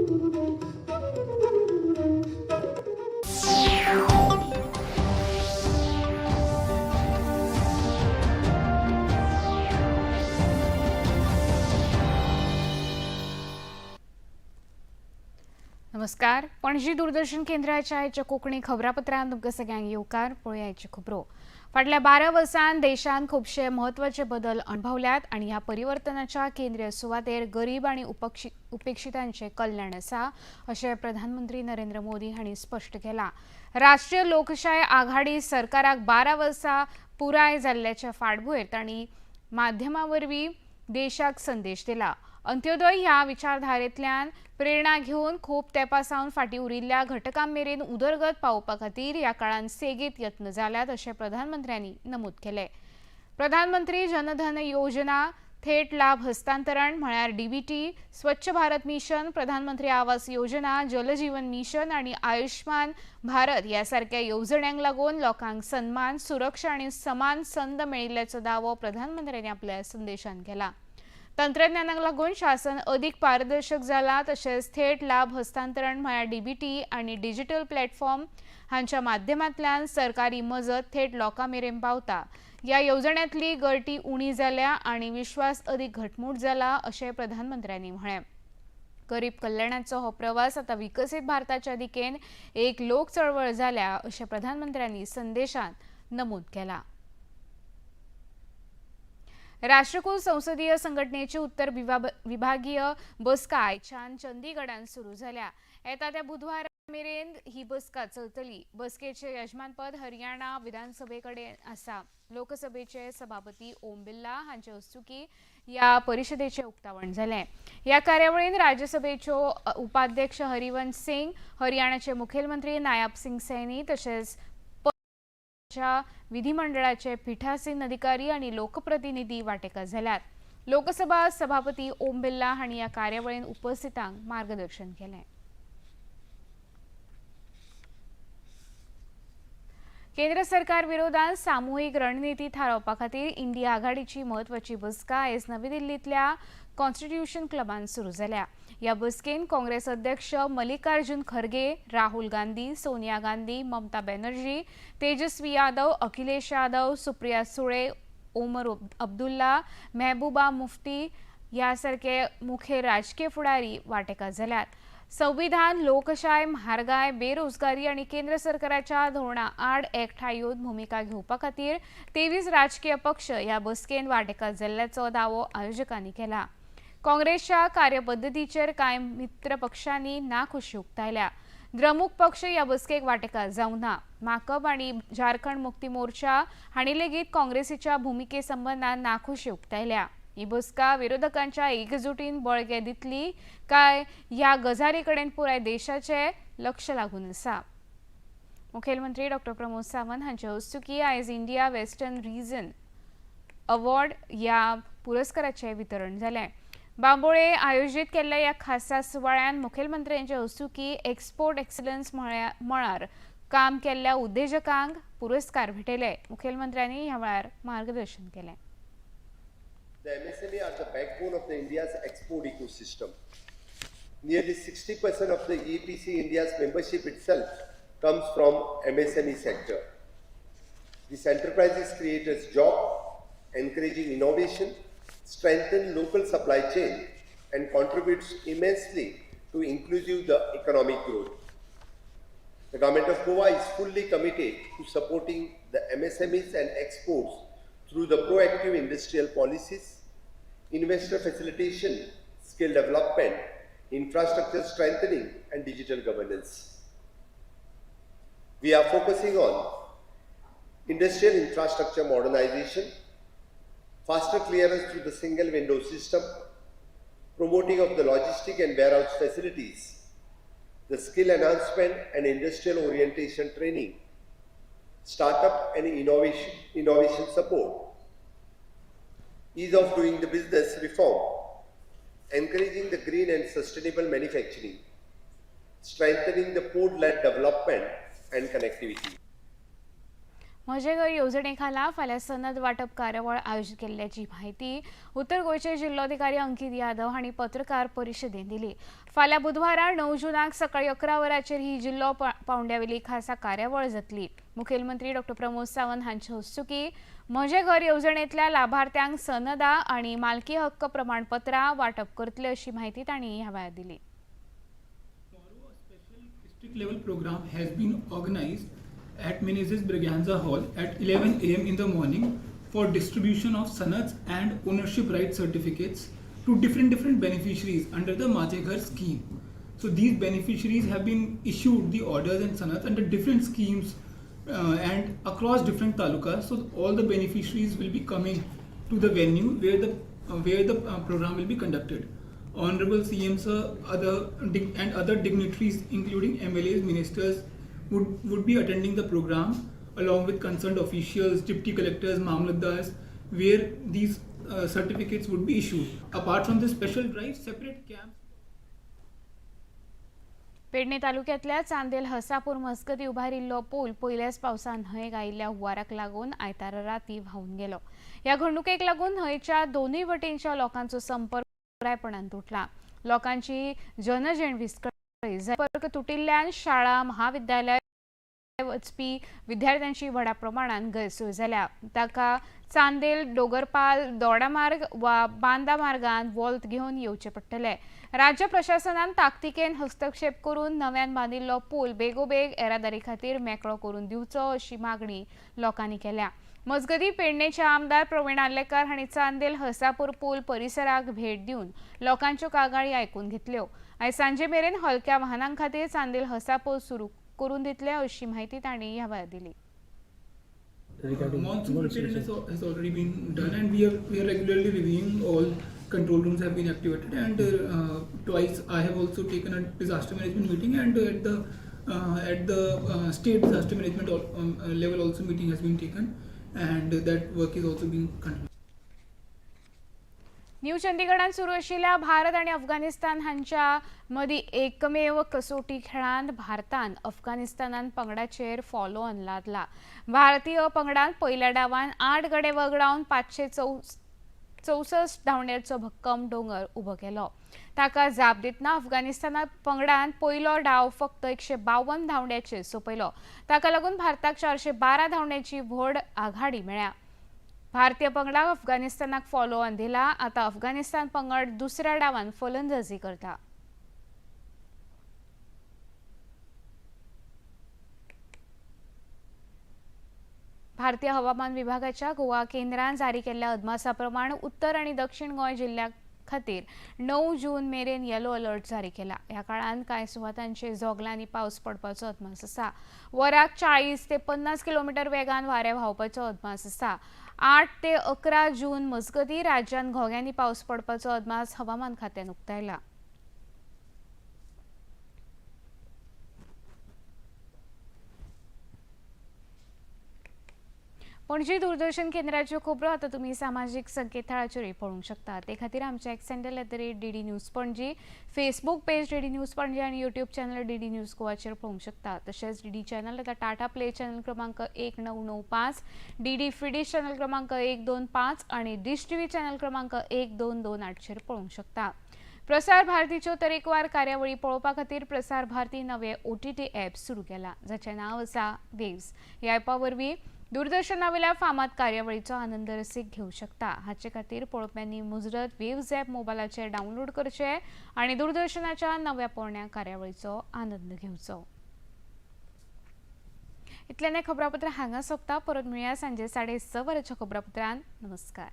नमस्कार. पणजी दूरदर्शन केंद्राच्या आयच्या कोंकणी खबरापत्रांत तुमकां सगळ्यांक येवकार. पळोवया आयच्यो खबरो. फाटल्या 12 वर्सांत देशांत खुबशे म्हत्वाचे बदल अणभवल्यात आनी ह्या परिवर्तनाच्या केंद्रीय सुवातेर गरीब आनी उपेक्षितांचें कल्याण आसा अशें प्रधानमंत्री नरेंद्र मोदी हांणी स्पश्ट केलां. राष्ट्रीय लोकशाय आघाडी सरकाराक 12 वर्सां पुराय जाल्ल्याच्या फाटभुंयेर तांणी माध्यमां वरवीं देशाक संदेश दिला. अंत्योदय ह्या विचारधारेंतल्यान प्रेरणा घेवन खूब तेंपा सावन फाटीं उरिल्ल्या घटकां मेरेन उदरगत पावोवपा खातीर ह्या काळांत सेगीत यत्न जाल्यात अशें प्रधानमंत्र्यांनी नमूद केलें. प्रधानमंत्री जनधन योजना, थेट लाभ हस्तांतरण म्हळ्यार डीबीटी, स्वच्छ भारत मिशन, प्रधानमंत्री आवास योजना, जलजीवन मिशन आनी आयुष्मान भारत ह्या सारक्या येवजण्यांक लागून लोकांक सन्मान, सुरक्षा आनी समान संद मेळिल्ल्याचो दावो प्रधानमंत्र्यांनी आपल्या संदेशान केला. तंत्रज्ञानाक लागून शासन अदीक पारदर्शक जाला, तशेंच थेट लाभ हस्तांतरण म्हळ्यार डीबीटी आनी डिजिटल प्लॅटफॉर्म हांच्या माध्यमांतल्यान सरकारी मजत थेट लोकां मेरेन पावता. ह्या येवजण्यांतली गर्टी उणी जाल्या आनी विश्वास अदीक घटमूट जाला अशें प्रधानमंत्र्यांनी म्हळें. गरीब कल्याणाचो हो प्रवास आतां विकसीत भारताच्या दिकेन एक लोक चळवळ जाल्या अशें प्रधानमंत्र्यांनी संदेशांत नमूद केलां. राष्ट्रकुल संसदीय संघटनेची उत्तर विभागीय बसका आयच्यान चंदीगडान सुरू जाल्या. येता त्या बुधवारा मेरेन ही बसका चलतली. बसकेचे यजमानपद हरियाणा विधानसभे कडेन आसा. लोकसभेचे सभापती ओम बिर्ला हांचे हस्तुकीं ह्या परिशदेचें उक्तावण जालें. ह्या कार्यावळीन राज्यसभेच्यो उपाध्यक्ष हरिवंश सिंग, हरियाणाचे मुखेलमंत्री नायब सिंग सैनी तशेंच विधिमंडळाचे पिठासीन अधिकारी आनी लोकप्रतिनिधी वांटेकार जाल्यात. लोकसभा सभापती ओम बिर्ला हांणी ह्या कार्यावळीन उपस्थितांक मार्गदर्शन केलें. केंद्र सरकार विरोधात सामुहीक रणनिती थारावपा खातीर इंडिया आघाडीची म्हत्वाची बसका आयज नवी दिल्लींतल्या कॉन्स्टिट्यूशन क्लबान सुरू जाल्या. ह्या बसकेन काँग्रेस अध्यक्ष मल्लिकार्जुन खरगे, राहुल गांधी, सोनिया गांधी, ममता बॅनर्जी, तेजस्वी यादव, अखिलेश यादव, सुप्रिया सुळे, ओमर अब्दुल्ला, मेहबूबा मुफ्ती ह्या सारके मुखेल राजकीय फुडारी वांटेकार जाल्यात. संविधान, लोकशाय, म्हारगाय, बेरोजगारी आनी केंद्र सरकाराच्या धोरणा आड एकठांय येवन भुमिका घेवपा खातीर 23 राजकीय पक्ष ह्या बसकेन वांटेकार जाल्ल्याचो दावो आयोजकांनी केला. काँग्रेसच्या कार्यपद्दतीचेर कांय मित्र पक्षांनी नाखुशी उक्तायल्या. द्रमुक पक्ष ह्या बसकेक वांटेकार जावंक ना. माकप आनी झारखंड मुक्ती मोर्चा हांणी लेगीत काँग्रेसीच्या भुमिके संबंदान नाखुशी उक्तायल्या. ही बसका विरोधकांच्या एकजुटीन बळगें दितली काय ह्या गजाली कडेन पुराय देशाचें लक्ष लागून आसा. मुखेलमंत्री डॉक्टर प्रमोद सावंत हांचे हस्तुकीं आयज इंडिया वेस्टर्न रिजन अवॉर्ड ह्या पुरस्काराचें वितरण जालें. बांबोळे आयोजीत केल्ल्या ह्या खासा सुवाळ्यान मुखेलमंत्र्यांचे हस्तुकीं एक्सपोर्ट एक्सलन्स मळार काम केल्ल्या उद्देजकांक पुरस्कार भेटयले. मुखेलमंत्र्यांनी ह्या वेळार मार्गदर्शन केलें. The MSME are the backbone of the India's export ecosystem. Nearly 60% of the EAPC India's membership itself comes from MSME sector. These enterprises create a job, encouraging innovation, strengthen local supply chain, and contributes immensely to inclusive the economic growth. The government of Goa is fully committed to supporting the MSMEs and exports through the proactive industrial policies, investor facilitation, skill development, infrastructure strengthening, and digital governance. We are focusing on industrial infrastructure modernization, faster clearance through the single window system, promoting of the logistic and warehouse facilities, the skill enhancement and industrial orientation training, startup and innovation support, ease of doing the business reform, encouraging the green and sustainable manufacturing, strengthening the port-led development and connectivity. म्हजें घर येवजणे खाला फाल्यां सनद वांटप कार्यावळ आयोजीत केल्ल्याची म्हायती उत्तर गोंयचे जिल्लोधिकारी अंकीत यादव हांणी पत्रकार परिशदेंत दिली. फाल्यां बुधवारा 9 जूनाक सकाळी 11 वरांचेर ही जिल्लो पावंड्यावेली खासा कार्यावळ जातली. मुखेलमंत्री डॉ प्रमोद सावंत हांचे हस्तुकीं म्हजें घर येवजणेंतल्या लाभार्थ्यांक सनदां आनी मालकी हक्क प्रमाणपत्रां वांटप करतले अशी म्हायती तांणी ह्या वेळार दिली. District level program has been organized at Menezes Braganza Hall at 11 a.m. in the morning for distribution of sanads and ownership right certificates to different beneficiaries under the Majhe Ghar scheme. So these beneficiaries have been issued the orders and sanads under different schemes and across different talukas. So all the beneficiaries will be coming to the venue where the program will be conducted. Honorable CM sir, other dignitaries including MLAs, ministers would be attending the program along with concerned officials, deputy collectors, mamlatdars, where these certificates would be issued. Apart from this special drive, separate camps. Pedne तालुक्यांतल्या चांदेल हसापूर मजगती उबारिल्लो पूल पयल्याच पावसान न्हंयेक आयिल्ल्या हुंवाराक लागून आयतारा राती व्हांवून गेलो. ह्या घडणुकेक लागून न्हंयच्या दोनूय वटेनच्या लोकांचो संपर्क पुरायपणान तुटला. लोकांची जनजीण विस्कळीत. संपर्क तुटिल्ल्यान शाळा, महाविद्यालय वचपी विद्यार्थ्यांची व्हडा प्रमाणान गैरसोय जाल्या. ताका चांदेल, डोगरपाल, दोडामार्ग वा बांदा मार्गान वॉल्त घेवन येवचें पडटलें. राज्य प्रशासनान ताकतिकेन हस्तक्षेप करून नव्यान बांदिल्लो पूल बेगोबेग येरादारी खातीर मेकळो करून दिवचो अशी मागणी लोकांनी केल्या. मजगतीं पेडणेचे आमदार प्रवीण आर्लेकार हांणी चांदेल हसापूर पूल परिसराक भेट दिवन लोकांच्यो कागाळी आयकून घेतल्यो. आयज सांजे मेरेन हलक्या वाहनां खातीर चांदेल हसापूर सुरू करून दितले अशी म्हायती तांणी ह्या वेळार दिली. Monsoon preparedness has already been done, and we are regularly reviewing. All control rooms have been activated, and twice I have also taken a disaster management meeting, and at the state disaster management level also meeting has been taken, and that work is also being continued. New चंदीगडान सुरू आशिल्ल्या भारत आनी अफगाणिस्तान हांच्या मदीं एकमेव कसोटी खेळांत भारतान अफगाणिस्तानान पंगडाचेर follow on लादला. भारतीय पंगडान पयल्या डावान 8 गडे वगडावन 564 धांवड्याचो भक्कम दोंगर उबो केलो. ताका जाप दितना अफगाणिस्ताना पंगडान पयलो डाव फक्त 152 धांवड्याचेर सोंपयलो. ताका लागून भारताक 412 धांवड्याची व्हड आघाडी मेळ्ळ्या. भारतीय पंगडाक अफगाणिस्तानाक फॉलो ऑन दिला. आतां अफगाणिस्तान पंगड दुसऱ्या डावान फलंदाजी करता. भारतीय हवामान विभागाच्या गोवा केंद्रान जारी केल्ल्या अदमासा प्रमाण उत्तर आनी दक्षिण गोंय जिल्ल्या खातीर 9 जून मेरेन येलो अलर्ट जारी केला. ह्या काळांत कांय सुवातांचेर जोगलांनी पावस पडपाचो अदमास आसा. वराक 40 ते 50 किलोमिटर वेगान वारें व्हांवपाचो अदमास आसा. 8 ते 11 जून मजगतीं राज्यांत घोग्यांनी पावस पडपाचो अदमास हवामान खात्यान उक्तायला. पणजी दूरदर्शन केंद्राच्यो खबरो आतां तुमी सामाजीक संकेतथळाचेरूय पळोवंक शकता. ते खातीर आमच्या X handle @DD News Panaji, Facebook page DD News Panaji आनी यूट्यूब चॅनल DD news गोवाचेर पळोवंक शकता. तशेंच DD channel आतां टाटा प्ले चॅनल क्रमांक 1995, DD फ्रीडीश चॅनल क्रमांक 125 आनी डिश टीव्ही चॅनल क्रमांक 1228चेर पळोवंक शकता. प्रसार भारतीच्यो तरेकवार कार्यावळी पळोवपा खातीर प्रसार भारती नवे OTT app सुरू केला, जाचें नांव आसा वेव्स. ह्या ॲपा वरवीं दूरदर्शनावेल्या फामाद कार्यावळीचो आनंद रसीक घेवंक शकता. हाचे खातीर पळोवप्यांनी मुजरत वेव्स ॲप मोबायलाचेर डावनलोड करचें आनी दूरदर्शनाच्या नव्या पोरण्या कार्यावळीचो आनंद घेवचो. इतल्यान हें खबरापत्र हांगा सोंपता. परत मेळया सांजे 6:30 वरांच्या खबरापत्रान. नमस्कार.